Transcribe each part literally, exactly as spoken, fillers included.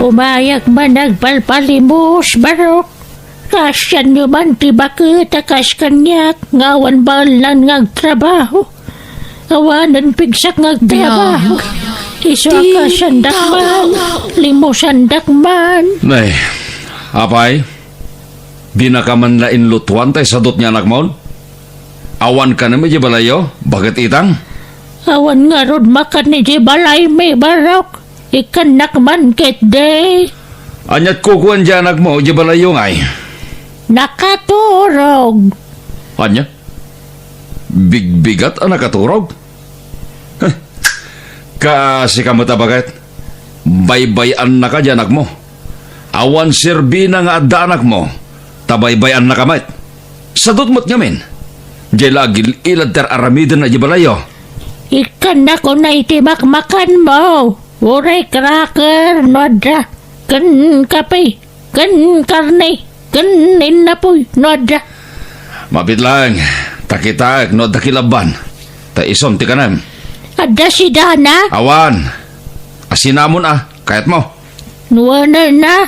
Umayag man agpalpalimos, Barok. Kaasianyo man ti baket a kas kaniak nga awan baelnan nga agtrabaho. Awanen pigsak nga agtrabaho. Isu a kaasiandak man, limusandak man. Nay, apay, dinaka man la inlutuan tay sadut nga anakmon? Awan kanem idiay balayyo, baket itang? Awan ngarud makan idiay balaymi, Barok. Ikkannak man ketdi. Ania't kukuan diay anakmo idiay balayyo ngay? Nakaturog. Ania? Bigbigat a nakaturog? Heh, kaasika met a baket. Baybay-annaka diay anakmo. Awan serbina nga adda anakmo, ta baybay-annaka met. Sadut met ngamin, diay la agil-ilad ti ar-aramidenna idiay balayyo. Ikkannak unay ti makmakanmo. Uray cracker no adda, ken kape, ken karne, ken innapoy no adda. Mabiit laeng, ta kitaek no adda kilabban, ta isun ti kanem. Adda sidana? Awan. Asinamon a, kayatmo? Nuanenna.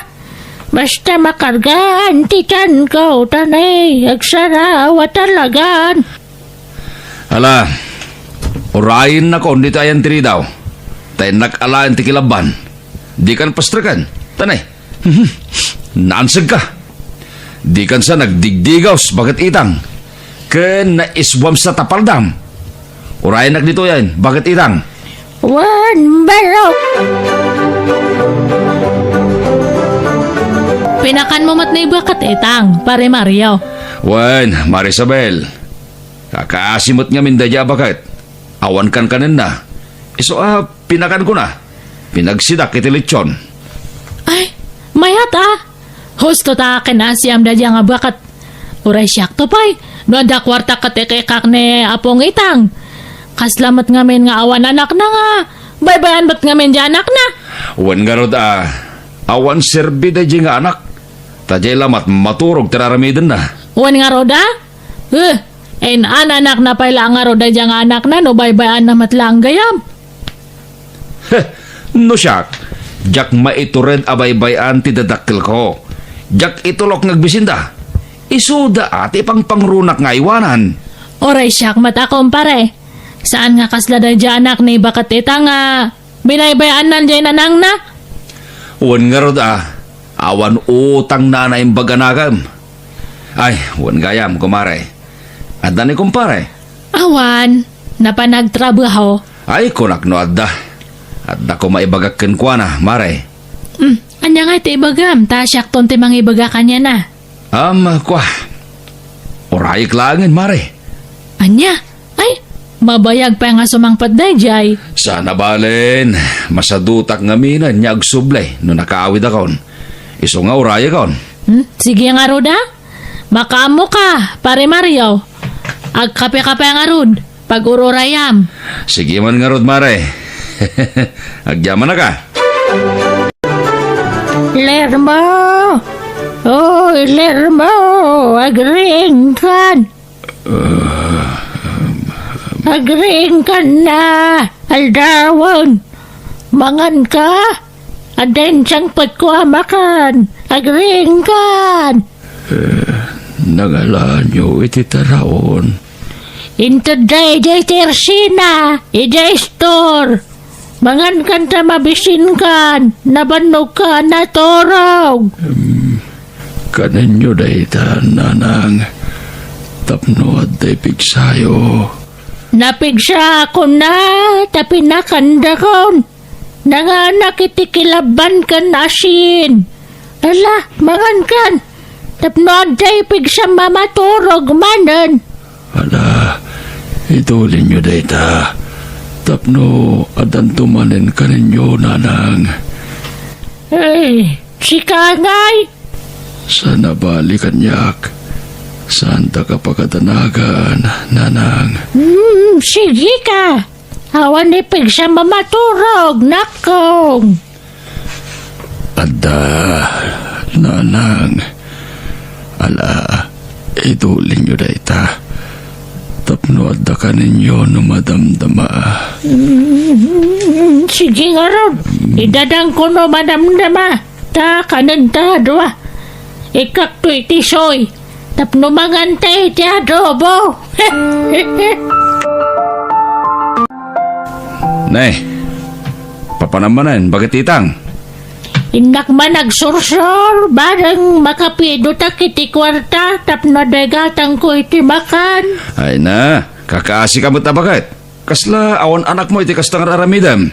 Basta makargaan ti tianko, ta nay, agsaraw a talagan. Ala, urayennakon ditoy ayan ti ridaw, ta innak alaen ti kilabban. Dikan pastreken, ta nay, naansegka. Dikan sa nagdigdigaws, baket itang, ken naiswam sa tapaldam. Urayennak ditoyen, baket itang. Wen, Barok. Pinakanmo met ni baket itang, Pare Mario. Wen, Mare Isabel. Kakaasi met ngamin daydiay a baket. Awan kankanenna. Isu a pinakankona. Pinagsidak iti lechon. Ay, mayat a. Husto ta ken asiam daydiay nga baket. Uray siakto pay, no adda kuartak ket ikikak ni Apong Itang. Kasla met ngamin nga awan anakna nga, baybay-an met ngamin diay anakna. Wen ngarud a, awan serbi daydiay nga anak. Ta diay la met maturog ti ar-aramidenna. Wen ngarud a? Eh, in-ananakna pay la ngarud daydiay nga anakna no baybay-anna met laeng gayam. Heh, no siak, diak maitured a baybay-an ti dadakkelko. Diak itulok nga agbisinda. Isuda a ti pangpangrunak nga aywanan. Uray siak met a, kumpare. Saan nga kasla daydiay anak ni baket ita nga binaybay-annan diay nanangna? Wen ngarud a, awan utangna a naimbag a nakem. Ay, wen gayam, kumare. Adda ni kumpare? Awan, napan nagtrabaho. Ay, kunak no adda. Adda koma ibagak kenkuana, mare. Hmm, ania ngay ti ibagam? Ta siakton ti mangibaga kaniana. Am, kua. Urayek laengen, mare. Ania? Ay, mabayag pay nga sumangpet daydiay. Sana balen, masadutak ngaminen nga agsubli no nakaawidakon. Isu nga urayekon. Hmm, sige ngarud a. Makaammoka, Pare Mario. Agkape-kape ngarud, pag-ururayam. Sige man ngarud, mare. Agyamanak a. Lermo! Oy, Lermo! Agriingkan! Agriingkanna! Aldawen! Manganka! Adda insangpetko a makan! Agriingkan! Eh, nangalaanyo iti taraon? Intedda idiay tersina, idiay store. Mangankan ta mabisinkan, nabannogka, naturog. Em, kanenyo dayta, nanang, tapno adda ipigsayo. Napigsaakon a, ta pinakandakon. Nanganak iti kilabban ken asin. Ala, mangankan, tapno adda ipigsam a maturog manen. Ala, itulinyo dayta, tapno addanto manen kanenyo, nanang. Ay, sika ngay? Saan a bali kaniak. Saanta ka pakadanagan, nanang. Hmm, sige ka. Awan ipigsam a maturog, nakong. Adda, nanang. Ala, itulinyo dayta. Tapno adda kanenyo no madamdama. Mm, sige ngarud. Idadangko no madamdama. Ta kanen ta dua. Ikkakto iti soy. Tapno manganta iti adobo. Ne, papanam manen, baket itang? Innak man agsursor, bareng makapidotak iti kuarta, tapno adda igatangko iti makan. Ay na, kakaasi ka met a baket. Kasla awan anakmo iti kasta nga ar-aramidem?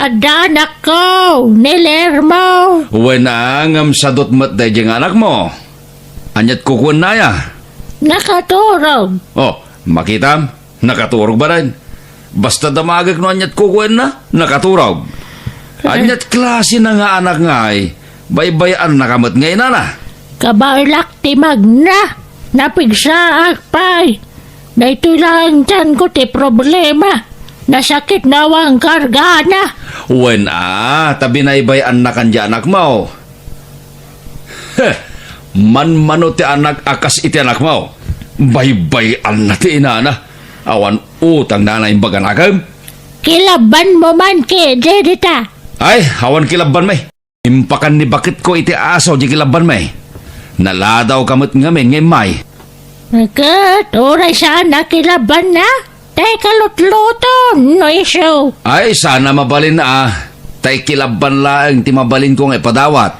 Adda anakko, ni Lermo. Wen a, ngem sadot met daydiay nga anakmo. Aniat kukuenna aya? Nakaturog. Oh, makitam? Nakaturog manen. Basta damagek no aniat kukuenna, nakaturog. Eh. Aniat klase na nga anak ngay, baybay-annaka met nga inana? Kabaelak ti magna, napigsaak pay. Daytoy laeng tianko ti problema. Nasakit na awan kargana. Wen a, ta binaybay-annakan diay anakmo. Heh, manmano ti anak a kas iti anakmo. Baybay-anna ti inana. Awan utang na naimbag a nakem. Kilabbanmo man ketdi dita. Ay, awan kilabbanmi. Impakan ni baketko iti aso diay kilabbanmi. Naladawka met ngamin nga immay. Ket uray saan a kilabbanna, tay kalutluton no isu. Ay, saan a mabalin a, tay kilabban laeng ti mabalinko nga ipadawat.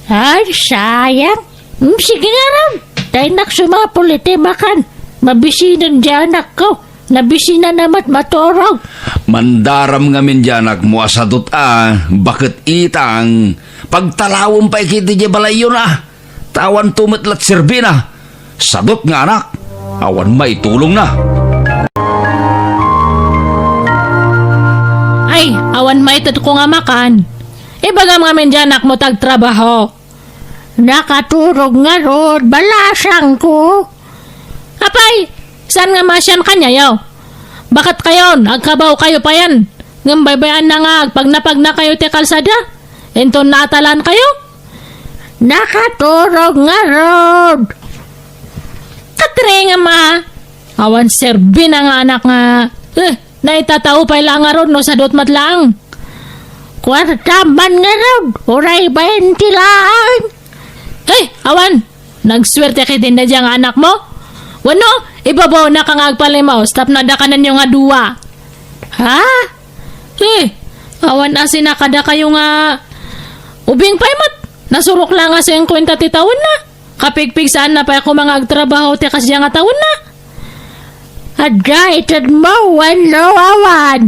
Ay, sayang. Mm, sige ngarud, tay innak sumapul iti makan. Mabisinen diay anakko. Nabisinanna met maturog. Mandaram ngamin diay anakmo a sadot a, baket itang, pagtalawem pay ketdi diay balayyon a. Ta awanto met la ti serbina. Sadot nga anak, awan maitulongna. Ay, awan maitedko nga makan. Ibagam ngamin diay anakmo ta agtrabaho. Nakaturog ngarud, balasangko. Apay, saan nga maasian kaniayo? Baket kayon, agkabawkayo payen. Ngem baybay-anna nga agpagnapagna kayo ti kalsada. Inton naatalan kayo. Nakaturog ngarud. Katrengam a. Awan serbina nga anak nga. Eh, Naitatao pay la ngarud no sadot met laeng. Kuarta man ngarud, uray baynte laeng. Hey, awan! Nagsuerte ketdi daydiay nga anakmo? Wenno, ibabawannaka nga agpalimos tapno adda kanenyo nga dua. Ha? Eh, awan a sinakada kayo nga ubing pay met. Nasurok la nga singkuenta ti tawenna. Kapigpigsaanna pay koma nga agtrabaho ti kasdiay nga tawenna. Adda itedmo wenno awan?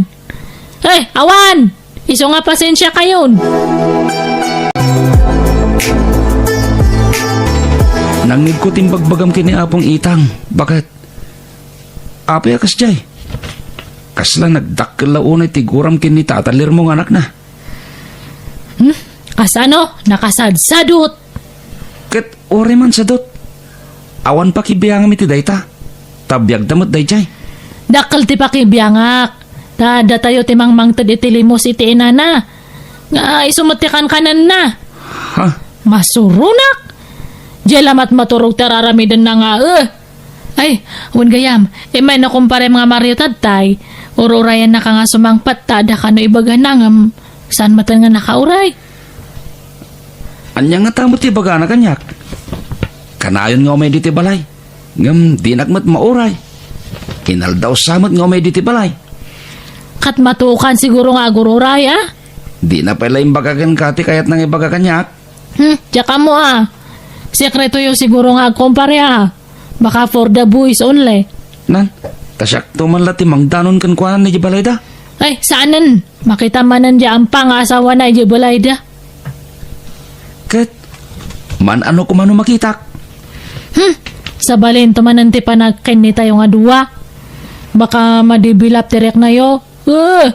Eh, awan! Isu nga pasensia kayon. Nangngegko ti imbagbagam ken ni Apong Itang. Baket? Apay a kasdiay? Kasla nagdakkel la unay ti guram ken ni Tata Lermo nga anakna. Hmm? Kasano? Nakasadsadot. Ket uray man sadot, awan pakibiangam iti dayta, ta biagda met daydiay. Dakkel ti pakibiangak, ta datayo ti mangmangted iti limos iti inana, nga isu met ti kankanenna. Ha? Masuronak! Diay la met maturog ti ar-aramidenna nga, eh! Ay, wen gayam, immay no kumparem nga Mario tadtay, ur-urayannaka nga sumangpet ta adda kano ibagana ngem saan metten nga nakauray. Ania ngata met ti ibagana kaniak? Kanayon nga umay ditoy balay, ngem dinak met mauray. Inaldaw sa met nga umay ditoy balay. Ket matukan siguro nga agur-uray, a? Dina pay la imbaga kenka ti kayatna nga ibaga kaniak. Hmm, diak ammo a. Sekretoyo siguro nga agkumpare a. Baka for the boys only. Nan, ta siakto man la ti mangdanon kenkuana idiay balayda. Ay, saanen. Makita manen diay ampa nga asawana idiay balayda. Ket, man-ano koma no makitak? Hmm, sabalento manen ti panagkennitayo nga dua. Baka madibilap ti reknayo. Eh,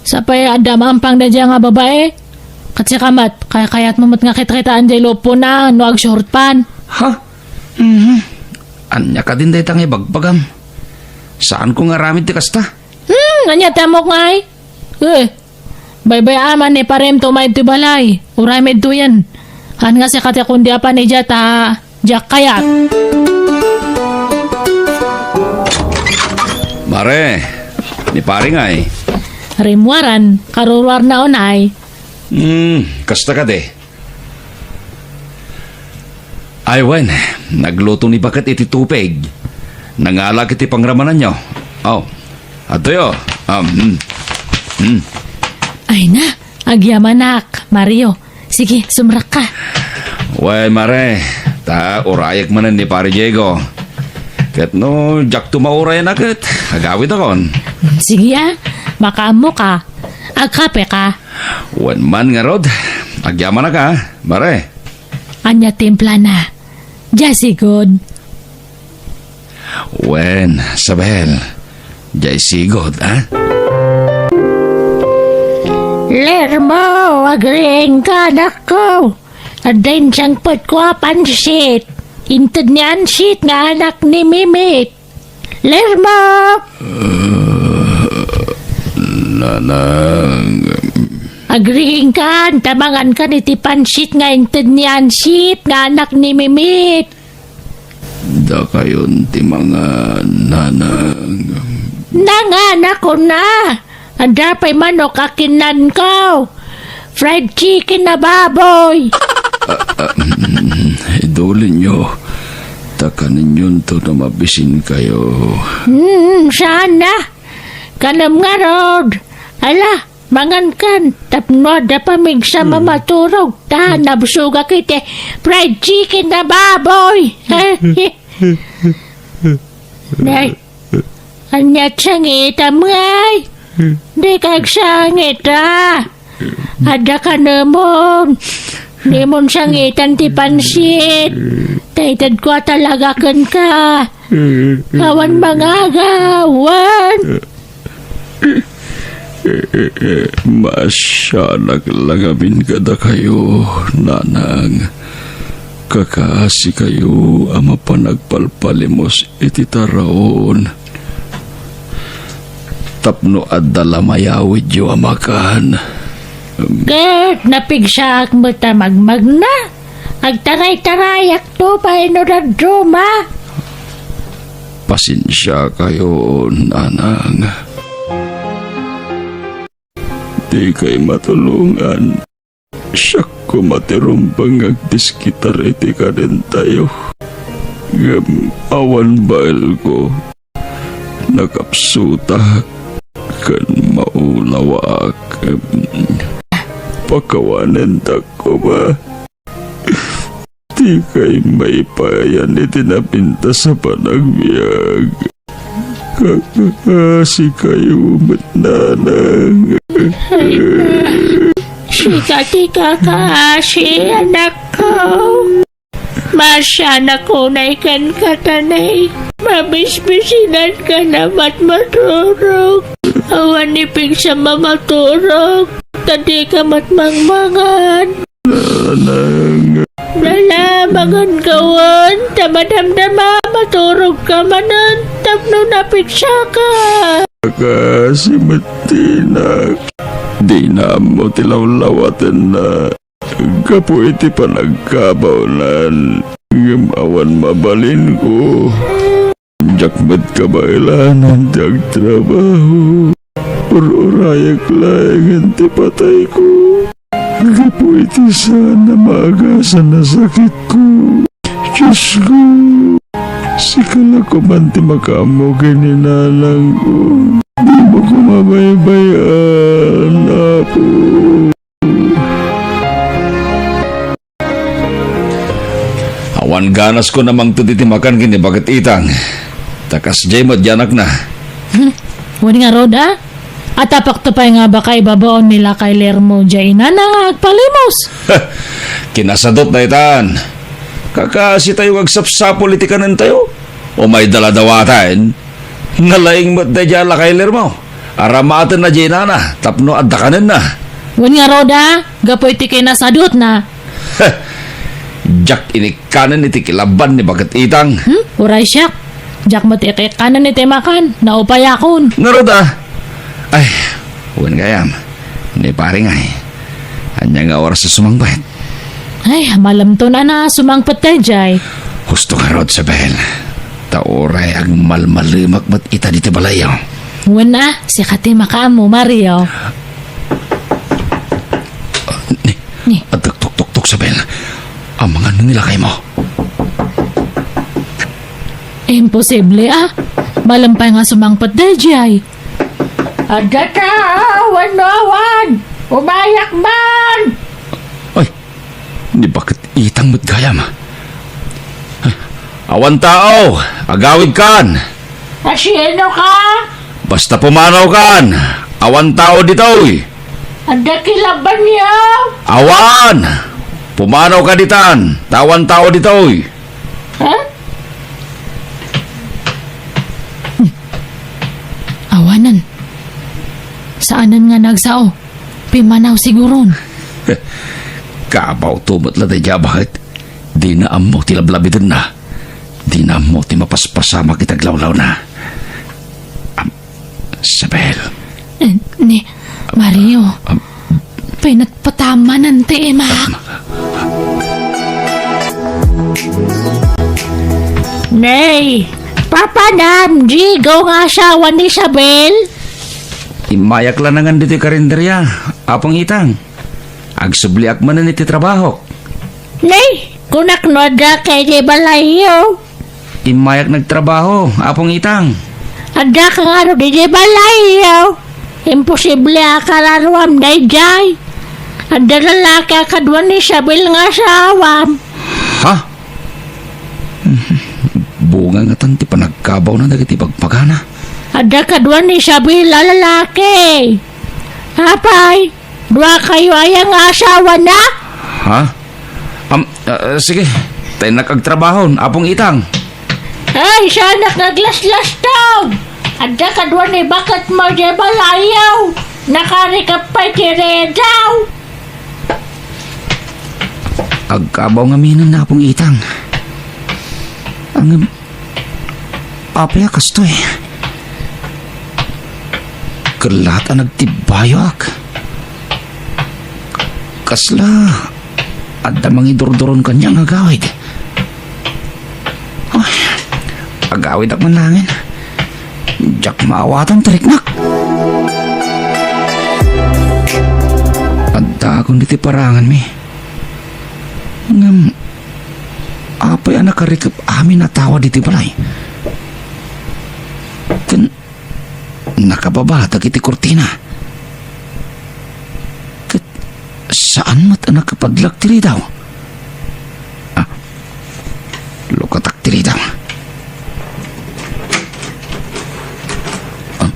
sapay adda maampang daydiay nga babae. Ket sika met, kayat-kayatmo met nga kitkitaen diay lupona no agshort pan. Ha? Mhm. Ania kadin dayta nga ibagbagam? Saanko nga aramid ti kasta? Hmm, ania ti ammok ngay? Eh, baybay-am a ni parem ti umay ditoy balay. Uray met ditoyen. Haan nga sika ti kundi apan idiay ta diak kayat. Mare, ni pare ngay? Rimmuaran, karuruarna unay. Hmm, kasta kadi. Ay wen, nagluto ni baket iti tubig. Nangalak iti pangramananyo. Oh, adtoyo. Um, mm, mm. Ay na, agyamanak, Mario. Sige, sumrakka. Wen, mare, ta urayek manen ni Pare Diego. Ket no diakto maurayan a ket, agawidakon. Sige a, makaammoka. Agkapeka. Wen man ngarud, agyamanak a, mare. Ania timplana? Diay sigud. Wen, Sabel, diay sigud, a? Lermo, agriingka, anakko. Adda insangpetko a pansit. Inted ni Ansit nga anak ni Mimit. Lermo! Ah, Nanang. Agriingkan, ta mangankan iti pansit nga inted ni Ansit nga anak ni Mimit. Dakayon ti mangan, Nanang. Nanganakon a. Adda pay manok a kinanko. Fried chicken a baboy. Ah, ah, mm, idulinyo. Ta kaninyonto no mabisinkayo. Hmm, saan a. Kanem ngarud. Ala, mangankan. Tapno adda pamigsa a maturog. Ta nabsogak iti fried chicken a baboy. Nay, ania ti sangitam, ngay? Dika agsangit a. Adda kanemon. Dimon sangitan ti pansit. Ta itedko a talaga kenka. Awan mangagaw, wen. Maasianak la ngamin kadakayo, Nanang. Kakaasikayo a mapan agpalpalimos iti taraon tapno adda la mayawidyo a makan. Ket napigsaak met a magmagna. Agtaraytarayakto pay no dadduma. Pasensiakayo, Nanang. Dikay matulongan. Siak koma ti rumbeng nga agdiskitar iti kanentayo. Ngem awan baelko. Nakapsutak ken maulawaak. Pakawanentak koma. Dikay maipayan iti napintas a panagbiag. Kakaasikayo met, Nanang. Sika ti kakaasi, anakko. Maasianak unay kenka, ta nay, mabisbisinanka a matmaturog. Awan ni pigsam a maturog, ta dika met mangmangan. Nanang. Lalamangan kawen, ta madamdama, maturogka manen, tapno napigsaka. Kakaasi met ti inak. Dina ammo ti lawlawatenna gapu iti panagkabawnan, ngem awan mabalinko. Diak met kabaelanan ti agtrabaho. Ur-urayek laengen ti patayko gapu iti saan a maagasan a sakitko. Diosko, sika la koman ti makaammo ken ni nanangko. Dimo koma baybay-an, Apo. Awan ganasko a mangted iti makan ken ni baket Itang. Ta kasdiay met diay anakna. Hmm, wen ngarud a? Atapakto pay nga baka ibabaon ni lakay Lermo diay inana nga agpalimos. Kinasadutna itan. Kakaasitayo nga agsapsapul iti kanentayo. Umay dala dawaten. Nalaing met daydiay a lakay Lermo. Aramatenna diay inana tapno adda kanenna. Wen ngarud a, gapu iti kinasadutna. Diak inikkanen iti kilaban ni baket Itang. Hmm? Uray siak. Diak met inikkanen iti makan. Naupayakon. Ngarud a. Ay, wen gayam. Ni pare ngay. Ania nga oras a sumangpet? Ay, malemton a sumangpet daydiay. Husto ngarud, Sabel. Ta uray agmalmalemak met ita ditoy balayyo. Wen a, sika ti makaammo, Mario. Ni, ni. Agtuktuktuktok, Sabel. Amangan ni lakaymo. Imposible, a. Malem pay nga sumangpet daydiay. Adda ta, wenno awan? Umayak man! Ay, ni baket itang met gayam. Awan tao, agawidkan. A, sieno ka? Basta pumanawkan, awan tao ditoy. Adda kilabbanyo? Awan! Pumanawka ditan, ta awan tao ditoy. Ha? Awanen. Saanen nga nagsao. Pimmanaw siguron. Kabaw to met la daydiay a baket. Dina ammo ti lablabitenna. Dina ammo ti mapaspasamak iti aglawlawna. Am, Isabel. Eh, ni Mario. Am, Pinagpatamanan ti imak. Nay, papanam, Diego nga asawa ni Isabel? Immayak la nangan ditoy karinderia, Apong Itang. Agsubliak manen iti trabahok. Nay, kunak no adda kay di balayyo. Immayak nagtrabaho, Apong Itang. Adda ka ngarud idiay balayyo. Imposible a kararuam daydiay. Adda lalaki a kadua ni Isabel nga asawam. Ha? Bunga ngatan ti panagkabawna dagiti bagpagana. Adda kadua ni Isabel a lalaki. Apay, dua kayo aya nga asawana? Ha? Am, ah, sige. Tayo nakagtrabaho, Apong Itang. Ay, saanak nga aglaslastog! Adda kadua ni baketmo idiay balayyo. Nakarikep pay ti ridaw. Agkabaw ngamin, Apong Itang. Ang Apay a kastoy? Kellat a nagtibbayoak. Kasla adda mangidurduron kaniak nga agawid. Ay, agawidak man laengen. Diak maawatan ti riknak. Addaakon ditoy paranganmi. Ngem, apay a nakarikep amin a tawa ditoy balay? Ken nakababa dagiti kurtina. Ket saan met a nakapadlak ti ridaw. Ah, lukatak ti ridaw. Ah,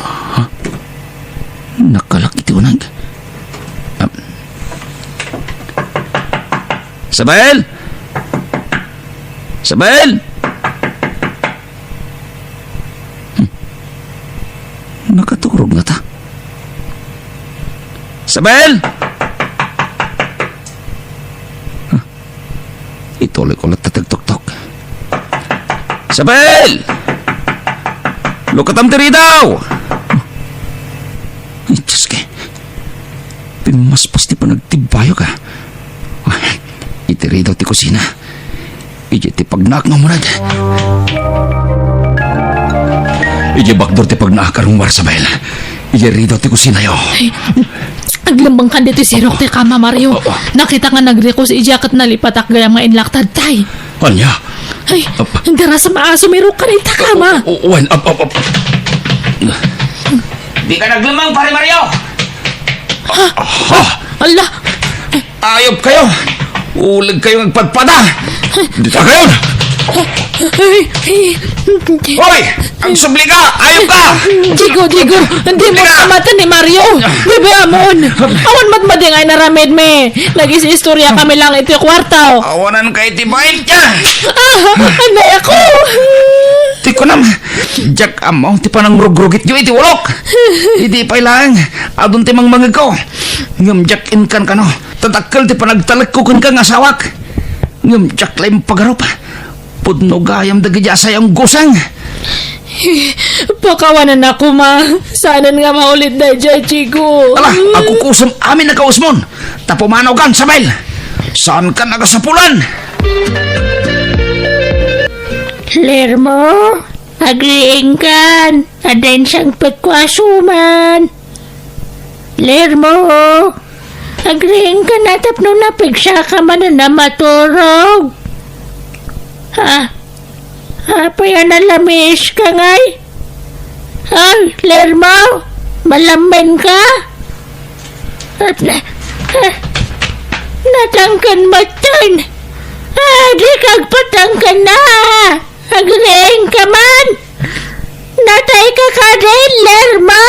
ha? Nakalak iti uneg. Ah. Isabel! Isabel! Hmm. Nakaturog ngata. Isabel! Huh. Ituloy ko latta ti agtuktok. Isabel! Lukatam ti ridaw! Ay, Diyos ko. Pimmaspas ti panagtibbayok, a. Iti ridaw ti kusina. Idiay ti pagnaak nga umuneg. Idiay bakdor ti pagnaak a rungwar, Isabel. Idiay ridaw ti kusinayo. Ay, aglemmengkan ditoy sirok ti kama, Mario. Oo. Nakitak nga nagrikos idiay ket nalipatak gayam nga inlaktad tay. Ania? Ay, ap- darasem a sumirok ka rin ta kama. O, o, wen, ap, ap, ap. Dika naglemmeng, Pare Mario! Ha? Ha? Ala! Ayop kayo! Uleg kayo nga agpadpada! Dita kayo! Ay, ay. Hoy! Agsubli ka! Ayop ka! Diego, Diego! Hindi mo Hindi ka! Kamatan ni Mario! Bebe Amon! Awan madmadi nga inaramid mi! Nag-is-istorya kami lang iti kwarto! Awanan ka iti bait niya! Ah! Anay ako! Ti kunam, diak ammo ti panangrugrugityo iti ulok! Idi pay laeng, adun ti mangmangegko! Ngem diak inkan kano, ta dakkel ti panagtalekko kenka nga asawak! Ngem diak la impagarup. Pudno gayam dagiti asayangusang. Pakawanan ako, ma. Saanen nga maulit daydiay, Diego. Ala, akukusem amin a kausmon. Ta pumanawkan, Isabel. Saankan a kasapulan. Lermo, agriingkan. Adda insangpetko a suman. Lermo, agriingkan a tapno napigsaka manen a maturog. Ah, Apay a nalamiis ka ngay? Ay, Lermo, malammen ka? Natangken metten. Ah, di ka agpatangken na. Agriing ka man. Natay ka kadi, Lermo?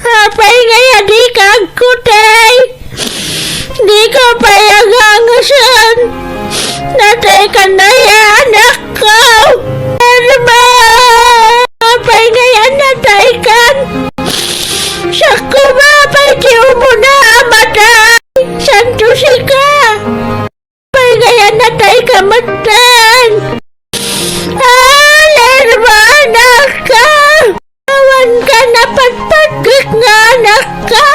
Apay ngay a di ka agkutay? Di ka pay agangasan. Natay ka na ya, anakko. Ano ba? Apay ngay a natay kan? Sakko ba pay ti umuna a matay? Santo sika. Apay ngay a natay ka metten? Ah, Lermo, anakko! Awan ka napatpatgek nga anakko!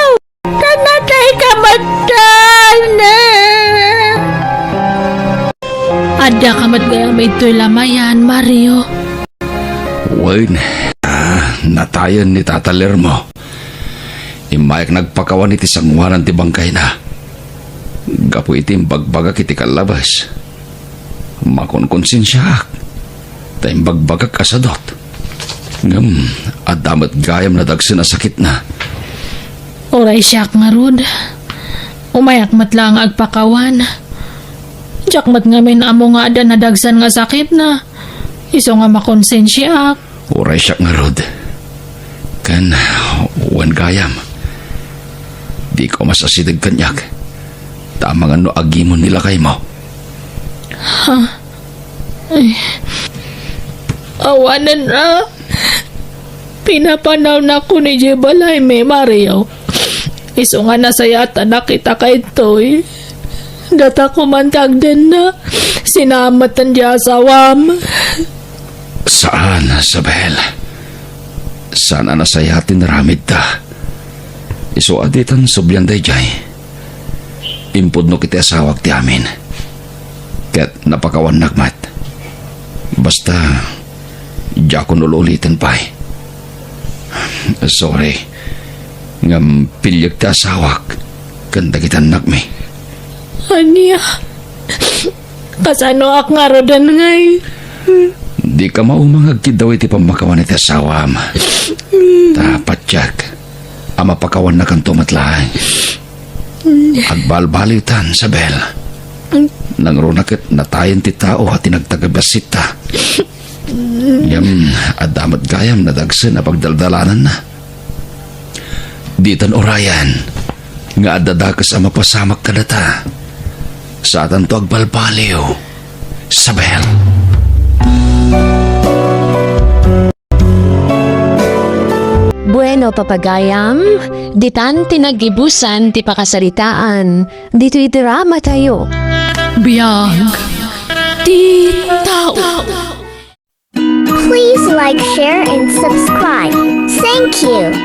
Ta natay ka metten! Adda ka met gayam idtoy lamayan, Mario. Wen, ah, natayen ni Tata Lermo. Immayak nagpakawan iti sangoanan ti bangkayna. Gapu iti imbagbagak iti kallabas, makonkonsensiaak ta imbagbagak a sadut. Ngem adda met gayam nadagsen a sakitna. Uray siak ngarud, umayak met laeng agpakawan. Diak met ngamin ammo nga adda nadagsen nga sakitna, isu nga makonsensiaak. Uray siak ngarud. Ken, wen gayam, dika umas asideg kaniak, ta amangan no agimon ni lakaymo. Ha? Ay. Awanen a. Pinapanawnakon idiay balaymi, Mario. Isu nga nasayaattanak ita kaytoy. Datako man ti agdenna. Sinaamatan ti asawam. Saan, Isabel. Saan a nasayaat ti naramidta. Isu a ditan sublian daydiay. Impudnok iti asawak ti amin. Ket napakawannak met. Basta, diakon ul-uliten pay. Sorry. Ngem piliek ti asawak ken dagiti annakmi. Ania? Kasanoak ngaruden ngay? Dika mauma nga agkiddaw iti pammakawan iti asawam. Ta patiek a mapakawannakanto met laeng. Agbalbaliwtan, Isabel. Nangruna ket natayen ti tao a ti nagtagbassitta. Ngem adda met gayam nadagsen a pagdaldalananna. Ditan urayan nga adda dakes a mapasamak kadata. Saatanto agbalbaliw, Isabel. Bueno, papagayam, ditan ti naggibusan ti pakasaritaan. Ditoy drama tayo. Biag ti tao. Please like, share, and subscribe. Thank you.